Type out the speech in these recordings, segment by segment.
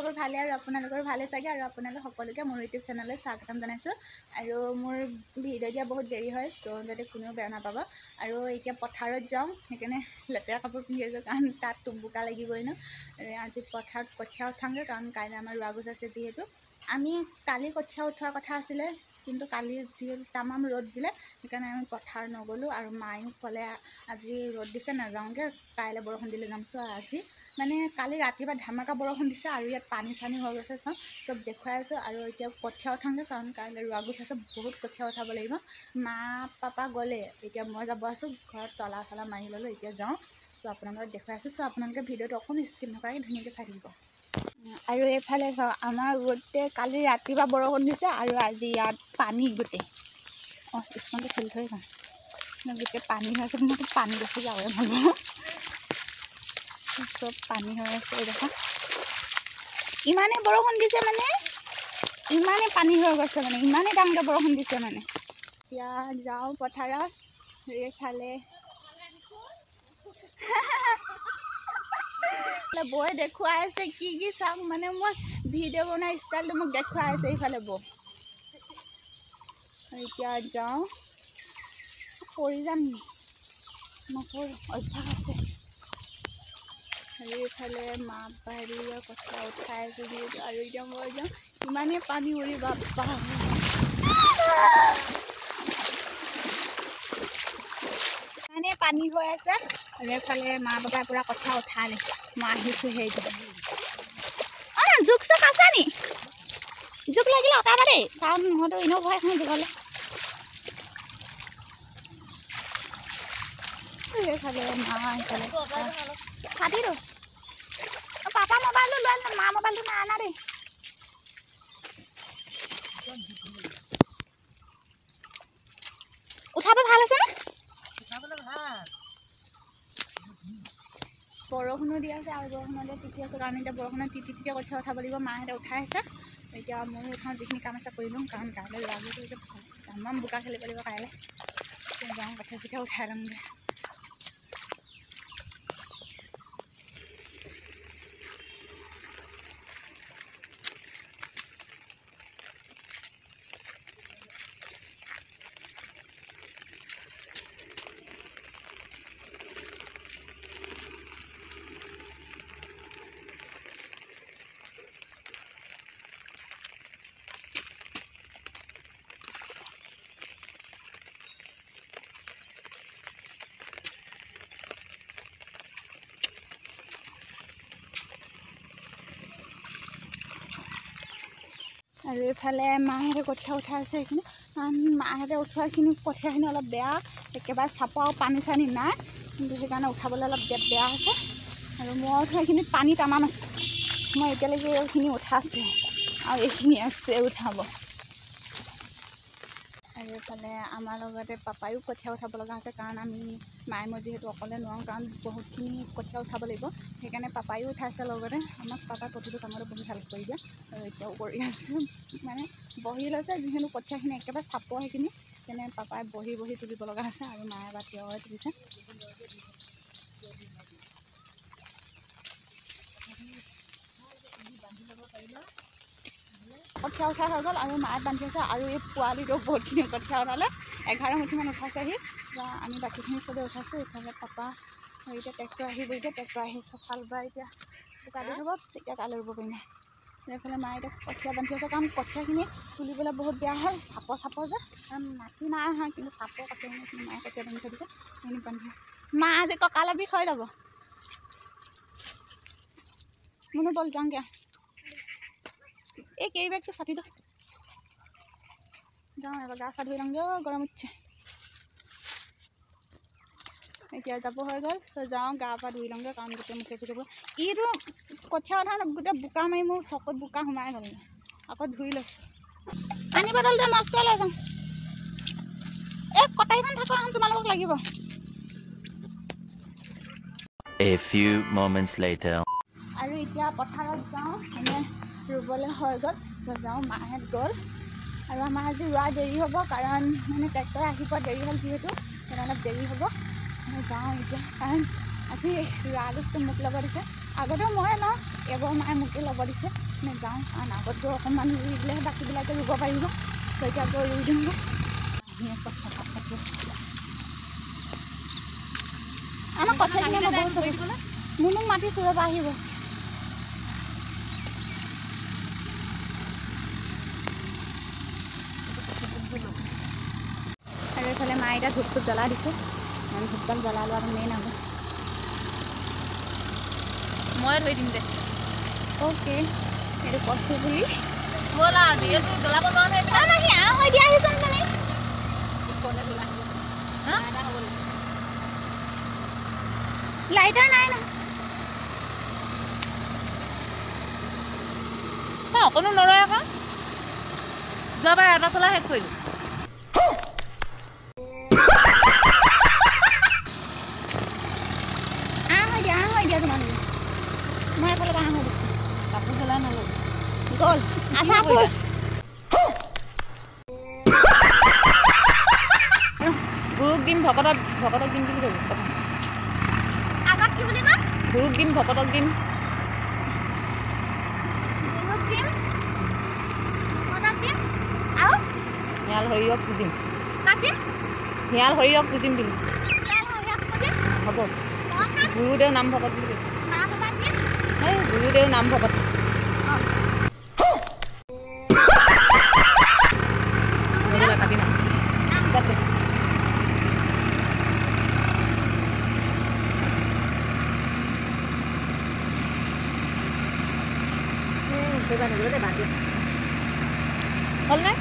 আপোনালোকৰ ভালে আৰু আপোনালোকৰ ভালে চাগে আৰু আপোনালোক সকলোকে মোৰ ইউটিউব চেনেললৈ স্বাগতম জনাইছোঁ। আৰু মোৰ ভিডিঅ' দিয়া বহুত দেৰি হয়, চ' যাতে কোনেও বেয়া নাপাব। আৰু এতিয়া পথাৰত যাওঁ, সেইকাৰণে লেতেৰা কাপোৰ পিন্ধি আছোঁ, কাৰণ তাত বোকা লাগিবই ন। আৰু আজি পথাৰত কঠীয়া উঠাওঁগৈ, কাৰণ কাইলৈ আমাৰ ৰোৱা গোছ আছে। যিহেতু আমি কালি কঠীয়া উঠোৱাৰ কথা আছিলে, কিন্তু কালি যিহেতু তামাম ৰ'দ দিলে, সেইকাৰণে আমি পথাৰ নগ'লোঁ। আৰু মায়েও ক'লে আজি ৰ'দ দিছে নাযাওঁগৈ, কাইলৈ বৰষুণ দিলে যাম। চ' আজি মানে কালি ৰাতিপুৱা ধামাকা বৰষুণ দিছে আৰু ইয়াত পানী চানী হৈ গৈছে, চব চব দেখুৱাই আছোঁ। আৰু এতিয়া কঠীয়া উঠাওঁগৈ, কাৰণ কাইলৈ ৰোৱা গোছ আছে, বহুত কঠীয়া উঠাব লাগিব। মা পাপা গ'লে, এতিয়া মই যাব আছোঁ, ঘৰত তলা চলা মাৰি ল'লোঁ, এতিয়া যাওঁ। চ' আপোনালোকক দেখুৱাই আছোঁ। চ' আপোনালোকে ভিডিঅ'টো অকণ স্কিপ নকৰাকৈ ধুনীয়াকৈ চাই থাকিব। আৰু এইফালে চাওক, আমাৰ গোটেই কালি ৰাতিপুৱা বৰষুণ দিছে আৰু আজি ইয়াত পানী গোটেই। অঁ, স্পনটো খুলি থৈ যাওঁ, গোটেই পানী হৈ আছে। মইতো পানী দেখি যাওঁৱে ভাল পাওঁ, চব পানী হৈ আছে। এই ইমানেই বৰষুণ দিছে, মানে ইমানেই পানী হৈ গৈছে, মানে ইমানেই ডাঙৰকৈ বৰষুণ দিছে। মানে এতিয়া যাওঁ পথাৰত। এইফালে বৌয়ে দেখুৱাই আছে কি কি চাওক, মানে মই ভিডিঅ' বনোৱা ষ্টাইলটো মোক দেখুৱাই আছে এইফালে বৌ। এতিয়া যাওঁ, পৰি যাম নি? নপৰোঁ, অভ্যাস আছে। আৰু এইফালে মা বাৰী কঠীয়া উঠাই আছে যিহেতু। আৰু এতিয়া মই যাওঁ, ইমানেই পানী উৰি বাপ্পা, ইমানেই পানী হৈ আছে। আৰু এইফালে মা বাবাই পূৰা কঠীয়া উঠালে, মই আহিছোঁ। সেইটো অঁ, জোক চোক আছে নি? জোক লাগিলে অঁতাবা দেই, কাৰণ মইতো এনেও ভয় খাওঁ জোকলৈ। এইফালে মা, এইফালে ছাতিটো পাপা মোবাইলটো লৈ আনিলে, মা মোবাইলটো নাই অনা দেই। উঠাব ভাল আছে নে? বৰষুণো দি আছে আৰু বৰষুণতে তিতি আছোঁ, কাৰণ এতিয়া বৰষুণত তিতি তিতি কঠীয়া উঠাব লাগিব। মাহঁতে উঠাই আছে, এতিয়া ময়ো উঠাওঁ, যিখিনি কাম আছে কৰি লওঁ, কাৰণ কাইলৈ ৰোৱা গৈছে, এতিয়া তামাম বোকা খেলিব লাগিব কাইলৈ। যাওঁ কঠীয়া চঠীয়া উঠাই ল'মগৈ। আৰু এইফালে মাহঁতে কঠীয়া উঠাই আছে এইখিনি, কাৰণ মাহঁতে উঠোৱাখিনি কঠীয়াখিনি অলপ বেয়া, একেবাৰে চাপৰ আৰু পানী চানী নাই, কিন্তু সেইকাৰণে উঠাবলৈ অলপ বেয়া হৈছে। আৰু মই উঠোৱাখিনি পানী তামাম আছে, মই এতিয়ালৈকে এইখিনি উঠাইছোঁ আৰু এইখিনি আছে উঠাব। আৰু এইফালে আমাৰ লগতে পাপায়ো কঠীয়া উঠাব লগা হৈছে, কাৰণ আমি মায়ে মই যিহেতু অকলে নোৱাৰোঁ, কাৰণ বহুতখিনি কঠীয়া উঠাব লাগিব, সেইকাৰণে পাপায়ো উঠাইছে লগতে। আমাক পাপাই প্ৰতিটো কামতে বহুত হেল্প কৰি দিয়ে আৰু এতিয়াও কৰি আছে, মানে বহি লৈছে। যিহেতু কঠীয়াখিনি একেবাৰে চাপৰ সেইখিনি, সেইকাৰণে পাপাই বহি বহি তুলিব লগা হৈছে আৰু মায়ে বা থিয় হৈ তুলিছে। কঠীয়া উঠা হৈ গ'ল আৰু মায়ে বান্ধি আছে। আৰু এই পোৱালিটো বহুতখিনি কঠীয়া উঠালে, 11 মুঠিমান উঠাইছেহি। আমি বাকীখিনি চবেই উঠাইছোঁ। এইফালে পাপা এতিয়া ট্ৰেক্টৰ আহিব, এতিয়া ট্ৰেক্টৰ আহি চফাল বা এতিয়া বোকা দি থ'ব, তেতিয়া কাইলৈ ৰুব পাৰিম। এইফালে মায়ে এতিয়া কঠীয়া বান্ধি আছে, কাৰণ কঠীয়াখিনি তুলিবলৈ বহুত বেয়া হয়, চাপৰ চাপৰ যে, কাৰণ মাটি নাই অহা, কিন্তু চাপৰ কঠীয়াখিনি মায়ে কঠীয়া বান্ধি থৈ দিছে, সেইখিনি বান্ধি মা আজি কঁকালৰ বিষ হৈ যাব। মুনু ব'ল যাওঁগৈ, এই কেৰি বেগটো ছাতি দিওঁ, যাওঁ এবাৰ গা চা ধুই লওঁগৈ, গৰম উঠিছে। এতিয়া যাব হৈ গ'ল, চ' যাওঁ গা পা ধুই লওঁগৈ, কাৰণ গোটেই মুখে চুখে ইটো কঠীয়া উঠা গোটেই বোকা মাৰি মোৰ চকুত বোকা সোমাই গ'ল, আকৌ ধুই লৈছোঁ। পানী বটলটো মগটোৱে লৈ যাওঁ, এই কটাৰীখন থাকো এখন তোমালোকক লাগিব। A few moments later. আৰু এতিয়া পথাৰত যাওঁ, এনে ৰুবলৈ হৈ গ'ল, চ' যাওঁ, মাহঁত গ'ল। আৰু আমাৰ আজি ৰোৱা দেৰি হ'ব, কাৰণ মানে ট্ৰেক্টৰ আহি পোৱা দেৰি হ'ল যিহেতু, সেইকাৰণে অলপ দেৰি হ'ব। যাওঁ এতিয়া, কাৰণ আজি ৰোৱা গছটো মোক ল'ব দিছে, আগতেও ময়ে লওঁ, এইবাৰ মায়ে মোকে ল'ব দিছে। যাওঁ, কাৰণ আগত গৈ অকণমান ৰুই দিলেহে বাকীবিলাকে ৰুব পাৰিব। ত' এতিয়া গৈ ৰুই দিওঁগৈ। আমাৰ কঠীয়াখিনি মুনুক মাতিছোঁ, ৰ'বা আহিব। আৰু এইফালে মায়ে এতিয়া ধূপ চুপ জ্বলাই দিছে, ধূপডাল জ্বলাই লোৱাটো মেইন আকৌ। মই ধৰি দিম দে। অ'কে, এইটো কচু পুলি। লাইটাৰ নাই ন? অকণো নৰয় আকৌ, যোৱাবাৰ এটা চলা শেষ কৰিলোঁ। আহ হৈ দিয়া, আহ হৈ দিয়া তোমালোকে। মই এফালে আহ হৈ দিছোঁ। কাপোৰ জ্বলাই নল'ব গ'ল। আছা পুচ গুৰুক দিম, ভকতক ভকতক দিম বুলি ক'ব। আগত কি বুলি কয়? গুৰুক দিম, ভকতক দিম। গুৰুক দিম, ভকতক দিম আৰু শিয়াল হৰিয়ক পুজিম। কাক দিম? শিয়াল হৰিয়ক পুজিম বুলি হ'ব। গুৰুদেউ নাম ভকত বুলি কয়। গুৰুদেউ নাম ভকত। হ'লনে?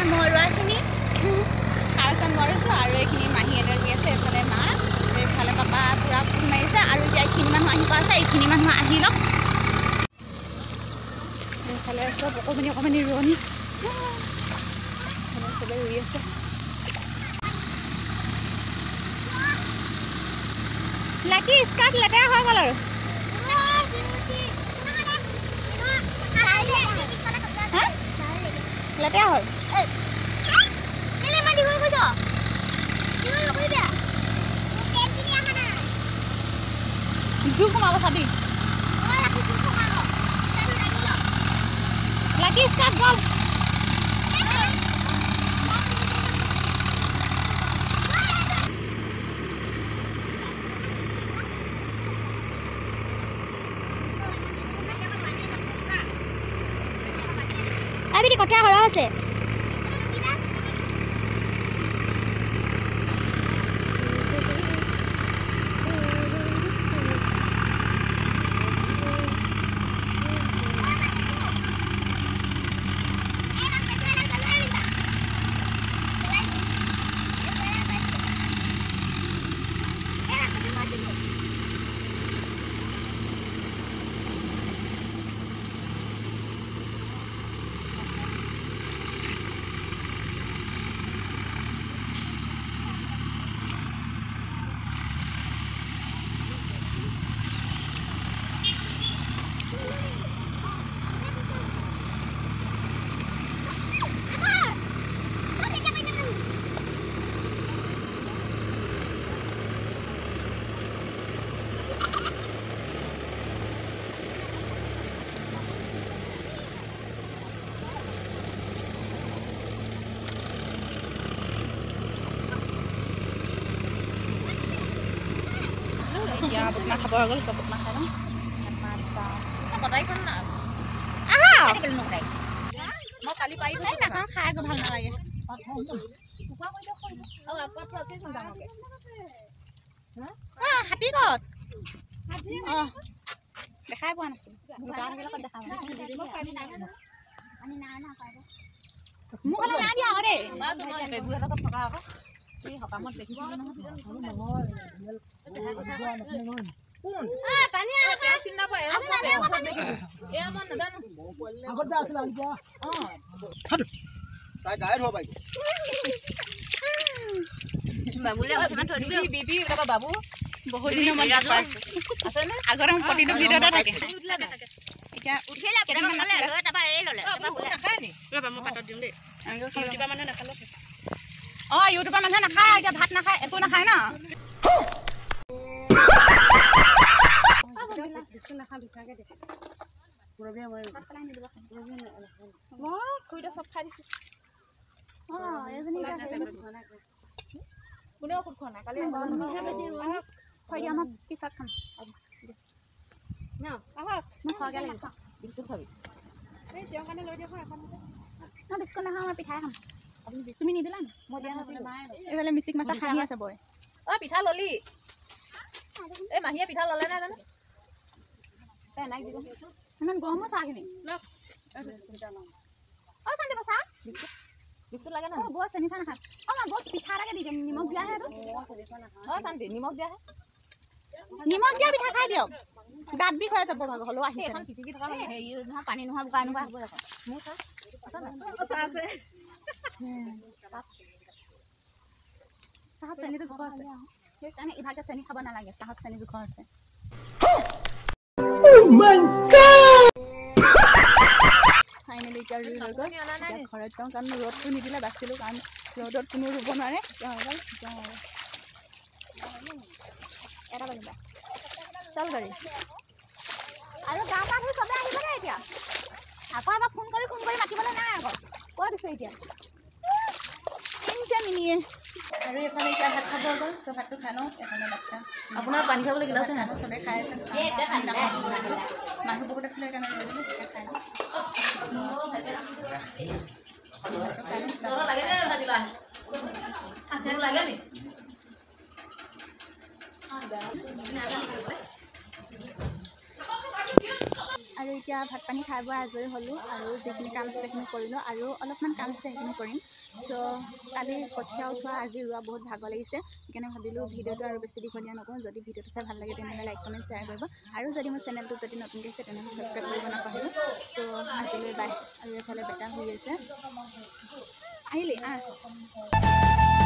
মই ৰোৱাখিনি তাৰপিছত মই ৰুইছোঁ, আৰু এইখিনি মাহীহঁতে ৰুই আছে। এইফালে মা, এইফালে পাপা পূৰা ফোন মাৰিছে। আৰু এতিয়া এইখিনি মানুহ আহিব আছে, এইখিনি মানুহ আহি লওক। এইফালে চব অকণমানি অকণমানি ৰোৱনী চবে ৰুই আছে। লাকি স্কাৰ্ট লেতেৰা হৈ গ'ল আৰু। লেতেৰা হ'ল। জোক সোমাব চাবি। লাকি স্কাৰ্ট গ'ল। কঠীয়া সৰহ হৈছে। এতিয়া বুটমাহ খাব হৈ গ'ল, চব বুটমাহ খাই লওঁ। নাখাওঁ, খাই আকৌ ভাল নালাগে। হাতী ক'ত? অঁ, দেখাই পোৱা নাছিলোঁ। মোক হ'লে নাই দিয়া আকৌ দেই। বহুত দিনৰ মূৰত পাইছোঁ। আগতে মোৰ প্ৰতিটো ভিডিঅ'তে থাকে। এতিয়া অঁ ইউটিউবৰ মানুহে নাখায়, এতিয়া ভাত নাখায়, একো নাখায় ন। পিছত খাম। বিস্কুট নাখাওঁ, মই পিঠাই খাম। তুমি নিদিলা নি? এইফালে মিচিক মাছা খাহি আছে বৈ। অ পিঠা ললি? এই মাহীয়ে পিঠা ল'লে নাই জানো? ইমান গৰমো চাহখিনি। অ চান্দি চাহ বিস্কুট লাগে না? অ বৰ চেনি চাহ নাখায়। অ মা বৰ পিঠা এটাকে দি দিম, নিমখ দিয়াহে এইটো। অ শান্তি নিমখ দিয়াহে, নিমখ দিয়া পিঠা খাই দিয়ক। দাঁত বিষ হৈ আছে বৰ ভাগৰ হ'লেও আহিছে। পানী নোহোৱা বোকা এনেকুৱা হ'ব দেখোন। মোৰ চাহ আছে, চাহত চেনিটো জোখৰ আছে, সেইকাৰণে ইভাগে চেনি খাব নালাগে, চাহত চেনি জোখৰ আছে। ফাইনেলি এতিয়া ৰুই হৈ গ'ল, ঘৰত যাওঁ, কাৰণ ৰ'দটো নিদিলে বাচিলোঁ, কাৰণ ৰ'দত কোনো ৰুব নোৱাৰে। হৈ গ'ল, যাওঁ আৰু এটা বাজিলে, চল গাড়ী। আৰু গা পা ধুই চবে আহিব দেই এতিয়া, আকৌ এবাৰ ফোন কৰি ফোন কৰি মাতিবলৈ নাই, আকৌ কৈ দিছোঁ এতিয়া। মিনিয়ে আৰু এইফালে এতিয়া ভাত খাব গ'ল, চ' ভাতটো খাই লওঁ। এইফালে বাচ্ছা আপোনাৰ পানী খাবলৈ গিলাচ নাই, চবে খাই আছে, মানুহ বহুত আছিলে সেইকাৰণে ৰৈ দিলোঁ, এতিয়া খাই লওঁ। আৰু এতিয়া ভাত পানী খাই বৈ আজৰি হ'লোঁ, আৰু যিখিনি কাম আছে সেইখিনি কৰিলোঁ, আৰু অলপমান কাম আছে সেইখিনি কৰিম। চ' কালি কঠীয়া উঠোৱা, আজি ৰোৱা বহুত ভাগৰ লাগিছে, সেইকাৰণে ভাবিলোঁ ভিডিঅ'টো আৰু বেছি দীঘলীয়া নকৰোঁ। যদি ভিডিঅ'টো চাই ভাল লাগে তেনেহ'লে লাইক কমেণ্ট শ্বেয়াৰ কৰিব, আৰু যদি মোৰ চেনেলটো যদি নতুনকৈ আছে তেনেহ'লে ছাবস্ক্ৰাইব কৰিব নাপাহৰিব। চ' আজিলৈ বাই। আৰু এইফালে বেটা শুই আছে, আহিলি আহ।